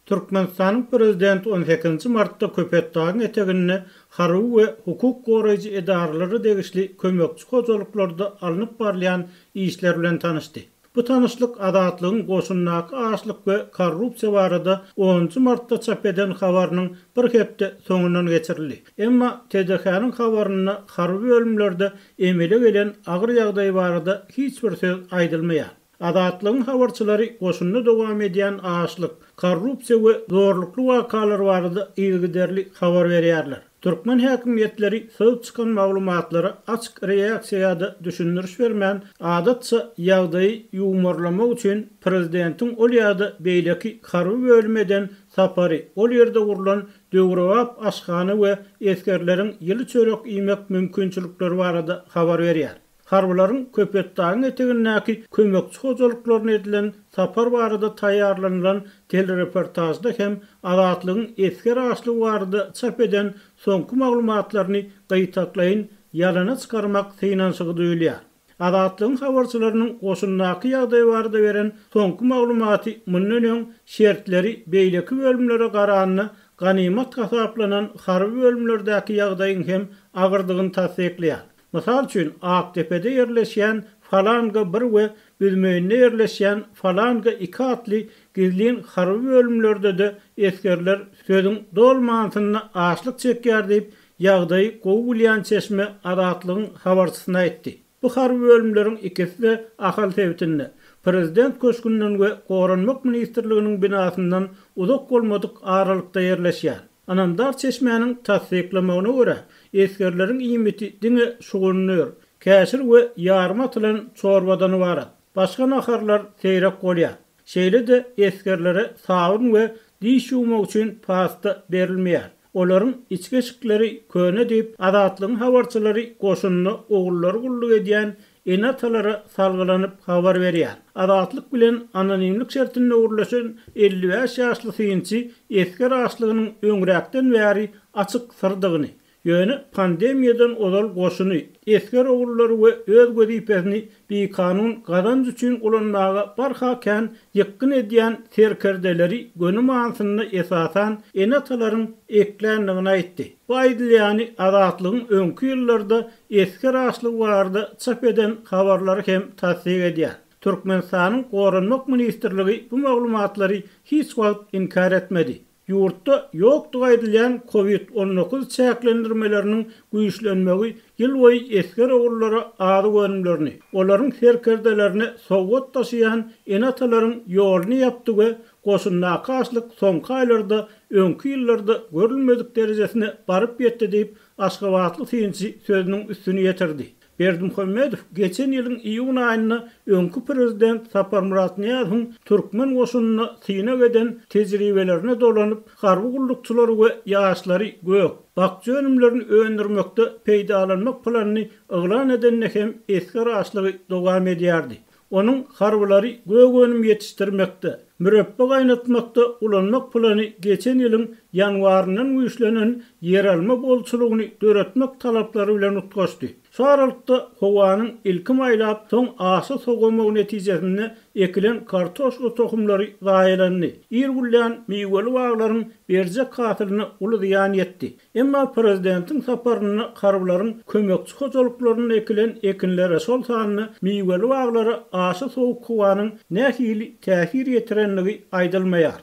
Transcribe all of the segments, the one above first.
Türkmenistanyň prezidenti on sekizinji martda Köpetdagyň eteginde harby we hukuk goraýjy edaralara degişli kömekçi hojalyklarda alnyp barylýan işler bilen tanyşdy. Bu tanyşlyk Azatlygyň goşundaky açlyk we korrupsiýa barada onunjy martda çap eden habarynyň bir hepde soňundan geçirildi. Emma TDH-nyň habarynda harby bölümlerde emele gelen agyr ýagdaý barada hiç bir söz aýdylmaýar. Azatlygyň habarçylary goşunda dowam edýän açlyk, korrupsiýa we zorlukly wakalar barada yzygiderli habar berýärler. Türkmen häkimiýetleri syzyp çykan maglumatlara açyk reaksiýa ýa-da düşündiriş bermän, adatça ýagdaýy ýuwmarlamak üçin prezidentiň ol ýa-da beýleki harby bölüme eden sapary, ol ýerde gurlan döwrebap aşhana we esgerleriň ýyly çörek iýmek mümkinçilikleri barada habar berýär. Harbylaryň Köpetdagyň etegindäki kömekçi hojalyklaryna edilen sapar barada taýýarlanylan telereportažda hem Azatlygyň esger açlygy barada çap eden soňky maglumatlaryny gytaklaýyn ýalana çykarmak synanyşygy duýulýar. Azatlygyň habarçylarynyň goşundaky ýagdaý barada beren soňky maglumaty mundan öň şertleri beýleki bölümlere garanda ganymat hasaplanan harby bölümlerdäki ýagdaýyň hem agyrdygyny tassyklaýar. Mysal üçin, Akdepede ýerleşýän Falanga bir we Büzmeýinde ýerleşýän Falanga iki atly gizlin harby bölümlerde-de esgerler sözüň doly manysynda açlyk çekýär diýip, ýagdaýy gowy bilýän çeşme Azatlygyň habarçysyna aýtdy. Bu harby bölümleriň ikisi-de Ahal sebitinde, Prezident köşgünden we Goranmak ministrliginiň binasyndan uzak bolmadyk aralykda ýerleşýär. Ynamdar çeşmäniň tassyklamagyna görä, esgerleriň iýmiti diňe şugundyr, käşir we ýarym atylan çorbadan ybarat. Başga naharlar seýrek bolýar. Şeýle-de esgerlere sabyn we diş ýuwmak üçin pasta berilmeýär. Olaryň içki eşikleri köne diýip, Azatlygyň habarçylary goşunda ogullary gulluk edýän ene-atalara salgylanyp habar berýär. Azatlyk bilen anonimlik şertinde gürleşen 55 ýaşly synçy esger açlygynyň öňräkden bäri açyk syrdygyny, ýöne pandemiýadan ozal goşuny, esger ogullary we öz wezipesini bikanun gazanç üçin ulanmaga barha kän ýykgyn edýän serkerdeleri göni manysynda esasan ene-atalaryň ekländigini aýtdy. Bu aýdylýany Azatlygyň öňki ýyllarda esger açlygy barada çap eden habarlary hem tassyk edýär. Türkmenistanyň Goranmak ministrligi bu maglumatlary hiç wagt inkär etmedi. Ýurtda ýokdugy aýdylýan Covid 19 çäklendirmeleriniň güýçlenmegi ýylboýy esger ogullara azyk önümlerini, olaryň serkerdelerine sowgat daşaýan ene-atalaryň ýoluny ýapdy we goşundaky açlyk soňky aýlarda öňki ýyllarda görülmedik derejesine baryp ýetdi diýip, Aşgabatly synçy sözüniň üstüni ýetirdi. Berdimuhamedow geçen ýylyň iýun aýynda öňki prezident Saparmyrat Nyýazowyň türkmen goşunynda synag eden tejribelerine dolanyp, harby gullukçylary we ýaşlary gök, bakja önümlerini öndürmekde peýdalanmak planyny yglan edende hem esger açlygy dowam edýärdi. Onuň harbylary gök önüm ýetişdirmekde, mürepbe gaýnatmakda ulanmak plany geçen ýylyň ýanwaryndan güýçlenen ýeralma bolçulygyny döretmek talaplary bilen utgaşdy. Şu aralykda howanyň ilki maýlap, soň aşa sowamagy netijesinde ekilen kartoşka tohumlary zaýalandy. Ir güllän miweli baglaryň berjek hasylyna uly zyýan ýetdi. Emma prezidentiň saparynda harbylaryň kömekçi hojalyklarynda ekilen ekinlere, şol sanda miweli baglara aşa sowuk howanyň nähili täsir ýetirendigi aýdylmaýar.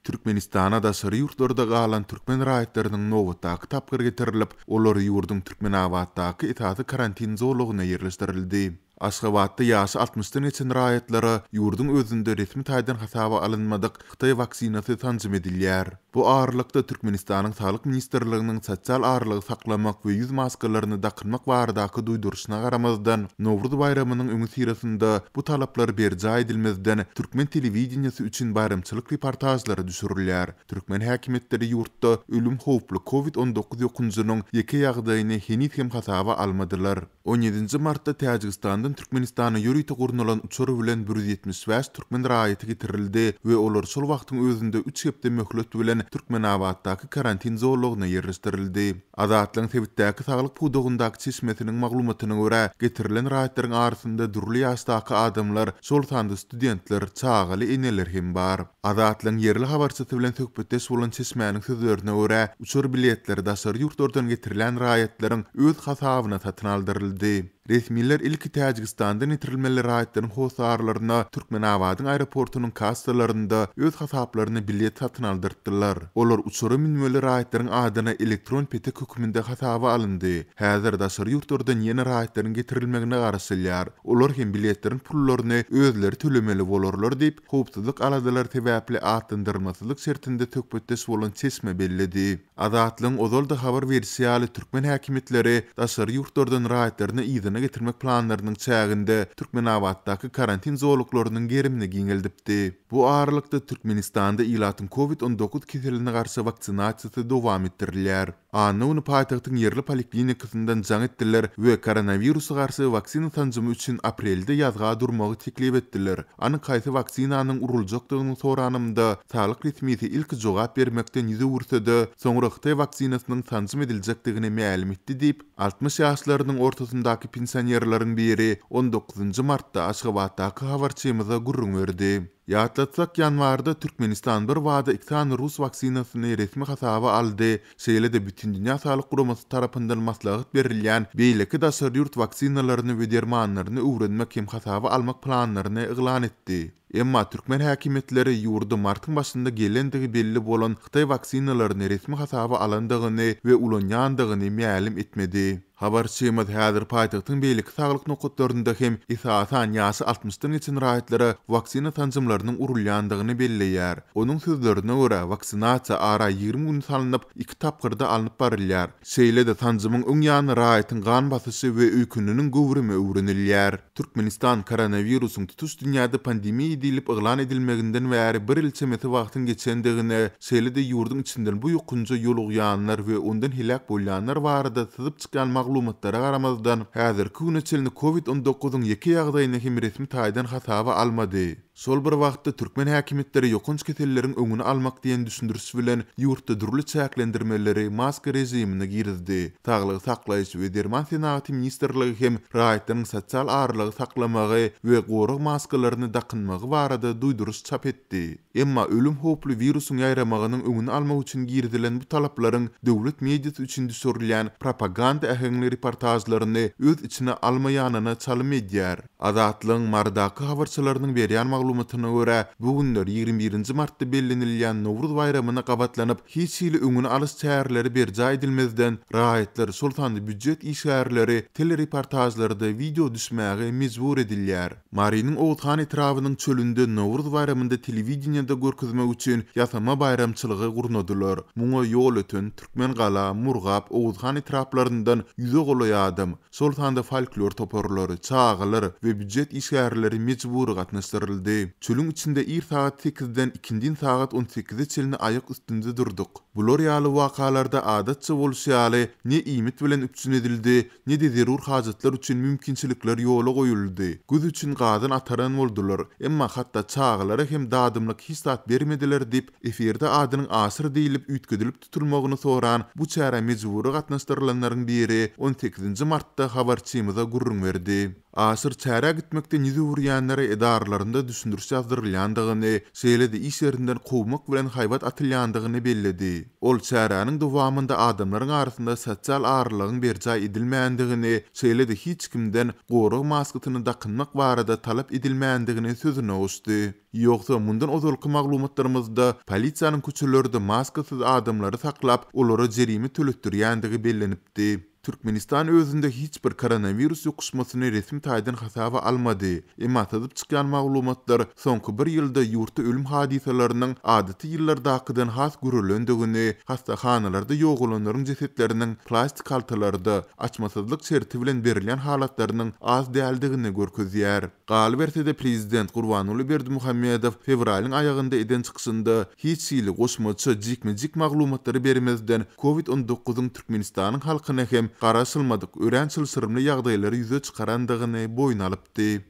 Türkmenistana daşary ýurtlarda galan türkmen raýatlarynyň nobatdaky tapgyry getirilip, olar ýurduň Türkmenabatdaky esasy karantin zolagyna ýerleşdirildi. Aşgabatda ýaşy altmyşdan geçen raýatlara ýurduň özünde resmi taýdan hasaba alynmadyk hytaý waksinasy sanjym edilýär. Bu aralykda, Türkmenistanyň Saglyk ministrliginiň sosial aralygy saklamak we ýüz maskalaryny dakynmak baradaky duýduryşyna garamazdan, Nowruz baýramynyň öňüsyrasynda bu talaplar berjaý edilmezden, türkmen telewideniýesi üçin baýramçylyk reportažlary düşürilýär. Türkmen häkimiýetleri ýurtda ölüm howply Covid 19 ýokunjynyň ýeke ýagdaýyny heniz hem hasaba almadylar. On ýedinji martda Täjigistandan. Türkmenistana ýörite gurnalan uçar bilen 175 türkmen raýaty getirildi we olar şol wagtyň özünde üç hepde möhlet bilen Türkmenabatdaky karantin zolagyna ýerleşdirildi. Azatlygyň sebitdäki saglyk pudagyndaky çeşmesiniň maglumatyna görä, getirilen raýatlaryň arasynda dürli ýaşdaky adamlar, şol sanda studentler, çagaly eneler hem bar. Azatlygyň ýerli habarçysy bilen söhbetdeş bolan çeşmäniň sözlerine görä, uçar biletleri daşary ýurtlardan getirilen raýatlaryň öz hasabyna satyn aldyryldy. Resmiler ilki Täjigistandan getirilmeli raýatlaryň hossarlaryna Türkmenabadyň aeroportunyň kassalarynda öz hasaplaryna bilet satyn aldyrtdylar. Olar uçara münmeli raýatlaryň adyna elektron petek hökmünde hasaba alyndy. Häzir daşary ýurtlardan ýene raýatlaryň getirilmegine garaşylýar. Olar hem biletleriň pullaryny özleri tölemeli bolarlar diýip, howpsuzlyk aladalary sebäpli atlandyrylmasyzlyk şertinde söhbetdeş bolan çeşme belledi. Azatlygyň ozal-da habar berşi ýaly, türkmen häkimiýetleri daşary ýurtlardan raýatlaryny yzyna getirmek planlarynyň çäginde Türkmenabatdaky karantin zolaklarynyň gerimini giňeldipdi. Bu aralykda, Türkmenistanda ilatyň Covid 19 keseline garşy waksinasiýasy dowam etdirilýär. Anna güni paýtagtyň ýerli poliklinikasyndan jaň etdiler we koronawirusa garşy waksina sanjymy üçin aprelde ýazga durmagy teklip etdiler. Anyk haýsy waksinanyň uruljakdygyny soranymda, saglyk resmisi ilki jogap bermekden ýüz öwürse-de, soňra hytaý waksinasynyň sanjym ediljekdigini mälim etdi diýip, 60 ýaşlarynyň ortasyndaky pensionerleriň biri on dokuzynjy martda Aşgabatdaky habarçymyza gürrüň berdi. Ýatlatsak, ýanwarda Türkmenistan birbada iki sany rus waksinasyny resmi hasaba aldy, şeýle-de Bütindünýä Saglyk Guramasy tarapyndan maslahat berilýän beýleki daşary ýurt waksinalaryny we dermanlaryny öwrenmek hem hasaba almak planlaryny yglan etdi. Emma türkmen häkimiýetleri ýurda martyň başynda gelendigi belli bolan hytaý waksinalaryny resmi hasaba alandygyny we ulanýandygyny mälim etmedi. Habarçymyz häzir paýtagtyň beýleki saglyk nokatlarynda hem esasan ýaşy altmyşdan geçen raýatlara waksina sanjymlarynyň urulýandygyny belleýär. Onuň sözlerine görä, waksinasiýa ara 20 gün salnyp, iki tapgyrda alnyp barylýar. Şeýle-de sanjymyň öň ýany raýatyň gan basyşy we öýkeniniň göwrümi öwrenilýär. Türkmenistan koronawirusyň tutuş dünýäde pandemiýa diýlip yglan edilmeginden bäri bir ýyl çemesi wagtyň geçendigine, şeýle-de ýurduň içinden bu ýokunja ýolugýanlar we ondan heläk bolýanlar barada syzyp çykýan maglumatlara garamazdan, häzirki güne çenli Covid 19 yň ýeke ýagdaýyny hem resmi taýdan hasaba almady. Şol bir wagtda, türkmen häkimiýetleri ýokanç keselleriň öňüni almak diýen düşündiriş bilen ýurtda dürli çäklendirmeleri, maska režimini girizdi. Saglygy saklaýyş we derman senagaty ministrligi hem raýatlaryň sosial aralygy saklamagy we gorag maskalaryny dakynmagy barada duýduryş çap etdi. Emma ölüm howply wirusyň ýaýramagynyň öňüni almak üçin girizilen bu talaplaryň döwlet mediasy üçin düşürilýän propaganda äheňli reportažlaryny öz içine almaýanyna çalym edýär. Azatlygyň Marydaky habarçylarynyň berýän maglumatyna görä, bu günler 21 nji martda bellenilýän Nowruz baýramyna gabatlanyp, hiç hili öňüni alyş çäreleri berjaý edilmezden, raýatlar, şol sanda býujet işgärleri telereportažlarda wideo düşmäge mejbur edilýär. Marynyň Oguzhan etrabynyň çölünde Nowruz baýramynda telewideniýede görkezmek üçin ýasama baýramçylygy gurnadylar. Muňa Ýolöten, Türkmengala, Murgap, Oguzhan etraplaryndan ýüze golaý adam, şol sanda folklor toparlary, çagalar we býujet işgärleri mejbury gatnaşdyryldy. Çölüň içinde ir sagat sekizden ikindin sagat on sekize çenli aýak üstünde durduk. Bular ýaly wakalarda adatça bolşy ýaly, ne iýmit bilen üpjün edildi, ne-de zerur hajatlar üçin mümkinçilikler ýola goýuldy. Göz üçin gazan ataran boldular, emma hatda çagalara hem dadymlyk hiç zat bermediler diýip, efirde adynyň Aşyr diýlip üýtgedilip tutulmagyny soran bu çärä mejbury gatnaşdyrylanlaryň biri on sekizinji martda habarçymyza gürrüň berdi. Aşyr çärä gitmekden ýüz öwürýänlere edaralarynda düşündiriş ýazdyrylýandygyny, şeýle-de iş ýerinden kowmak bilen haýbat atylýandygyny belledi. Ol çäräniň dowamynda adamlaryň arasynda sosial aralygyň berjaý edilmändigini, şeýle-de hiç kimden gorag maskasyny dakynmak barada talap edilmändigini sözüne goşdy. Ýogsa, mundan ozalky maglumatlarymyzda polisiýanyň köçelerde maskasyz adamlary saklap, olara jerime töletdirýändigi bellenipdi. Türkmenistan özünde hiç bir koronawirus ýokuşmasyny resmi taýdan hasaba almady. Emma syzyp çykýan maglumatlar soňky bir ýylda ýurtda ölüm hadysalarynyň adaty ýyllardakydan has güreländigini, hassahanalarda ýogalanlaryň jesetleriniň plastik haltalarda, açmasyzlyk şerti bilen berilýän halatlarynyň az däldigini görkezýär. Galyberse-de, prezident Gurbanguly Berdimuhamedow fewralyň aýagynda eden çykyşynda hiç hili goşmaça jikme-jik maglumatlary bermezden, Covid on dokuzyň Türkmenistanyň halkyna hem. garaşylmadyk, örän çylşyrymly ýagdaýlary ýüze çykarandygyny boýun alypdy.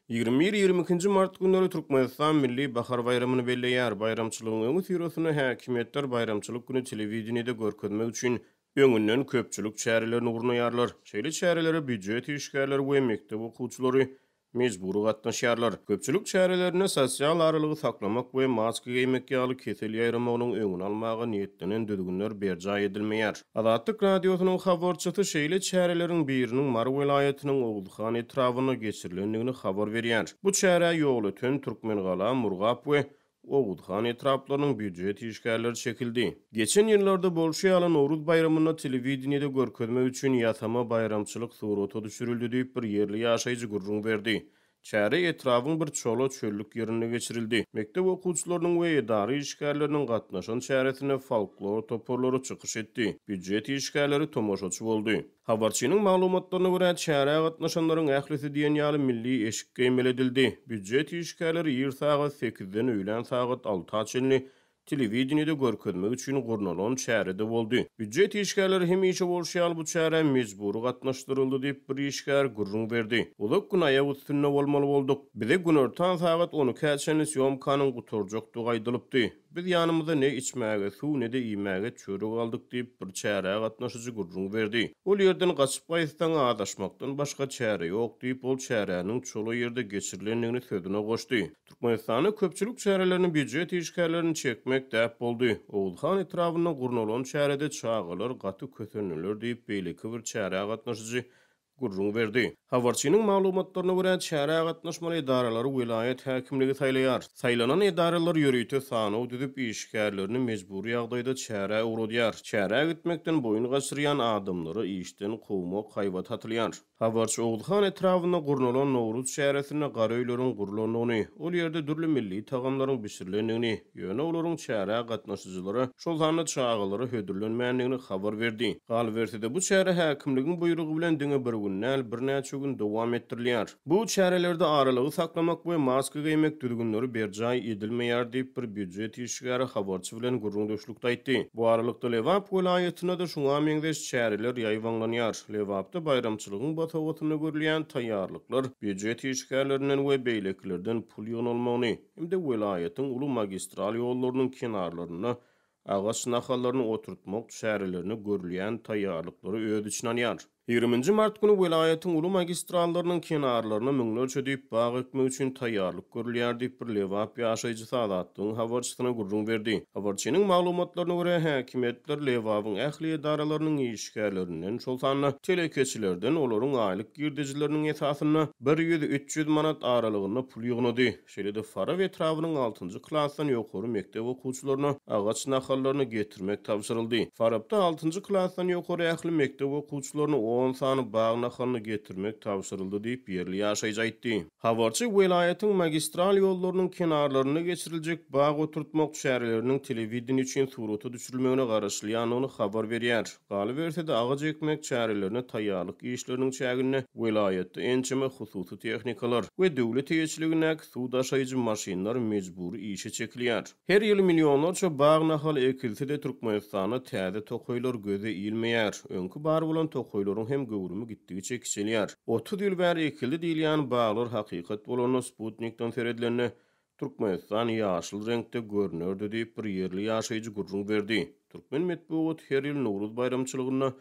21, 22-nji mart günleri Türkmenistan Milli bahar baýramyny belleýär. Baýramçylygyň öňüsyrasynda häkimiýetler baýramçylyk güni telewideniýede görkezmek üçin öňünden köpçülik çärelerini gurnaýarlar. Şeýle çärelere býujet işgärleri we mekdep okuwçylary mejbury gatnaşýarlar. Köpçülik çärelerinde sosial aralygy saklamak we maska geýmek ýaly kesel ýaýramagynyň öňüni almaga niýetlenen düzgünler berjaý edilmeýär. Azatlyk Radiosynyň habarçysy şeýle çäreleriň biriniň Mary welaýatynyň Oguzhan etrabynda geçirilendigini habar berýär. Bu çärä Ýolöten, Türkmengala, Murgap we Oguzhan etraplarynyň býujet işgärleri çekildi. Geçen ýyllarda bolşy ýaly, Nowruz baýramynda telewideniýede görkezmek üçin ýasama baýramçylyk surata düşürildi diýip, bir ýerli ýaşaýjy gürrüň berdi. Çäre etrabyň bir çola çöllük ýerinde geçirildi. Mekdep okuwçylarynyň we edara işgärleriniň gatnaşan çäresinde folklor toparlary çykyş etdi, býujet işgärleri tomaşaçy boldy. Habarçynyň maglumatlaryna görä, çärä gatnaşanlaryň ählisi diýen ýaly milli eşik geýmeli edildi. Býujet işgärleri ir sagat sekizden öýlän sagat alta çenli telewideniýede görkezmek üçin gurnalan çärede boldy. Býujet işgärleri hemişe bolşy ýaly bu çärä mejbury gatnaşdyryldy diýip, bir işgär gürrüň berdi. Uzak gün aýak üstünde bolmaly bolduk. Bize günortan sagat on ikä çenli sýomkanyň gutarjakdygy aýdylypdy. Biz ýanymyza ne içmäge suw, ne-de iýmäge çörek aldyk diýip, bir çärä gatnaşyjy gürrüň berdi. Ol ýerden gaçyp gaýtsaň, azaşmakdan başga çäre ýok diýip, ol çäräniň çola ýerde geçirilendigini sözüne goşdy. Türkmenistanda köpçülik çärelerine býujet işgärlerini çekmek däp boldy. Oguzhan etrabynda gurnalan çärede çagalar gaty kösendiler diýip, beýleki bir çärä gatnaşyjy gürrüň berdi. Habarçynyň maglumatlaryna görä, çärä gatnaşmaly edaralary welaýat häkimligi saýlaýar. Saýlanan edaralar ýörite sanaw düzüp, işgärlerini mejbury ýagdaýda çärä ugradýar. Çärä gitmekden boýun gaçyrýan adamlary işden kowmak haýbaty atylýar. Habarçy Oguzhan etrabynda gurnalan Nowruz çäresinde gara öýleriň gurlandygyny, ol ýerde dürli milli tagamlaryň bişirilendigini, ýöne olaryň çärä gatnaşyjylara, şol sanda çagalara hödürlenmändigini habar berdi. Galyberse-de, bu çäre häkimligiň buýrugy bilen diňe bir gün däl, birnäçe gün dowam etdirilýär. Bu çärelerde aralygy saklamak we maska geýmek düzgünleri berjaý edilmeýär diýip, bir býujet işgäri habarçy bilen gürrüňdeşlikde aýtdy. Bu aralykda, Lebap welaýatynda-da şuňa meňzeş çäreler ýaýbaňlanýar. Lebapda baýramçylygyň bosagasynda görülýän taýýarlyklar býujet işgärlerinden we beýlekilerden pul ýygnalmagyny hem-de welaýatyň uly magistral ýollarynyň kenarlarynda agaç nahallaryny oturtmak çärelerine görülýän taýýarlyklary öz içine alýar. Ýigriminji mart güni welaýatyň uly magistrallarynyň kenarlaryna müňlerçe düýp bag ekmek üçin taýýarlyk görülýär diýip, bir lebap ýaşaýjysy Azatlygyň habarçysyna gürrüň berdi. Habarçynyň maglumatlaryna görä, häkimiýetler Lebabyň ähli edaralarynyň işgärlerinden, şol sanda telekeçilerden olaryň aýlyk girdejileriniň esasynda bir ýüz-üç ýüz manat aralygynda pul ýygnady. Şeýle-de Farap etrabynyň altynjy klasdan ýokary mekdep okuwçylaryna agaç nahallaryny getirmek tabşyryldy. Farapda altynjy klasdan ýokary ähli mekdep okuwçylaryna on sany bag nahalyny getirmek tabşyryldy diýip, ýerli ýaşaýjy aýtdy. Habarçy welaýatyň magistral ýollarynyň kenarlarynda geçiriljek bag oturtmak çäreleriniň telewideniýe üçin surata düşürilmegine garaşylýandygyny habar berýär. Galyberse-de, agaç ekmek çärelerine taýýarlyk işleriniň çäginde welaýatda ençeme hususy tehnikalar we döwlet eýeçiligindäki suw daşaýjy maşynlar mejbury işe çekilýär. Her ýyl millionlarça bag nahaly ekilse-de, Türkmenistanda täze tokaýlar göze ilmeýär. Öňki bar bolan tokaýlaryň hem göwrümi gitdigiçe kiçelýär. 30 ýyl bäri ekildi diýilýän baglar hakykat bolanda sputnikden seredilende Türkmenistan ýaşyl reňkde görnerdi diýip, bir ýerli ýaşaýjy gürrüň berdi. Türkmen metbugaty her ýyl Nowruz baýramçylygynda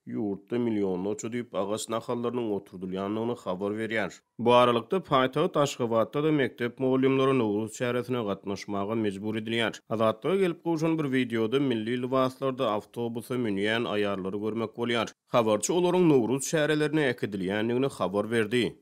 ýurtda millionlarça düýp agaç nahallarynyň oturdylýandygyny habar berýär. Bu aralykda, paýtagt Aşgabatda-da mekdep mugallymlary Nowruz çäresine gatnaşmaga mejbur edilýär. Azatlyga gelip gowşan bir wideoda milli lybaslarda awtobusa münýän aýallary görmek bolýar. Habarçy olaryň Nowruz çärelerine äkidilýändigini habar berdi.